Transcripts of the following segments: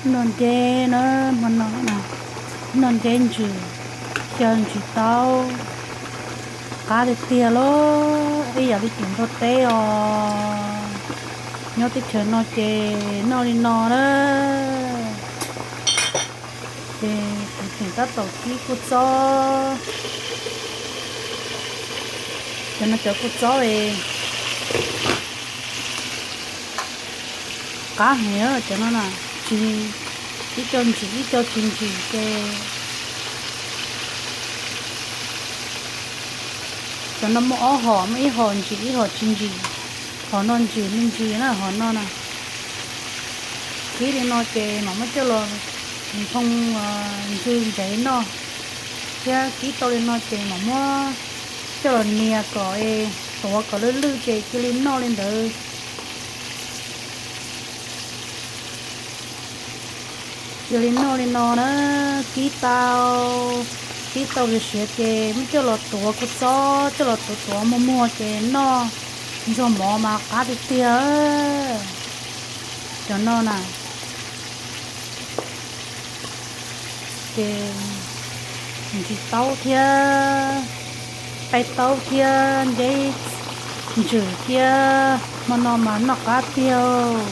Noj nceb na, hmo no na, noj nceb ntsws, xyaw ntsis taub, qab tiag tiag lauj, ib yam li tim Nplog teb os. Nyob teb chaws no ces noj li no na. Ces kuv tseem tab tom kib kua txob, cov no cov kua txob qab heev cov no na, tsis, ib co ntsim ib co tsis ntsim ces cov no muaj ob hom, muaj ib hom ntsim ib hom tsis ntsim. Hom no ntsim me ntsis na, hom no na. Kib li no ces mam muab coj los nphoo ntsw ntsev noj, thiab kib tau li no ces mam muab coj los nias kom tuav kom lwj lwj ces cia li noj li ntawd. Cia li noj li no na, kib tau, kib tau siav siav ces muab coj los tuav kua txob, coj los tuav tuav muag muag ces noj nrog mov mas qab tiag tiag. Cov no na, ces ntsis taub thiab, qaib taub thiab nceb ntsws thiab, hmo no mas noj qab tiag.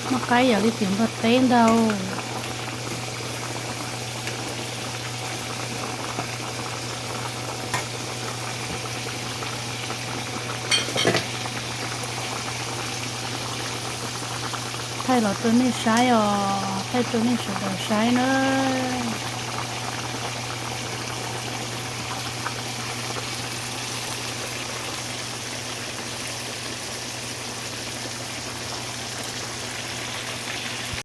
Noj qab yam li tim Nplog teb ntag. Thaij los rau nej saib os, thaij rau nej sawv daws saib nawb.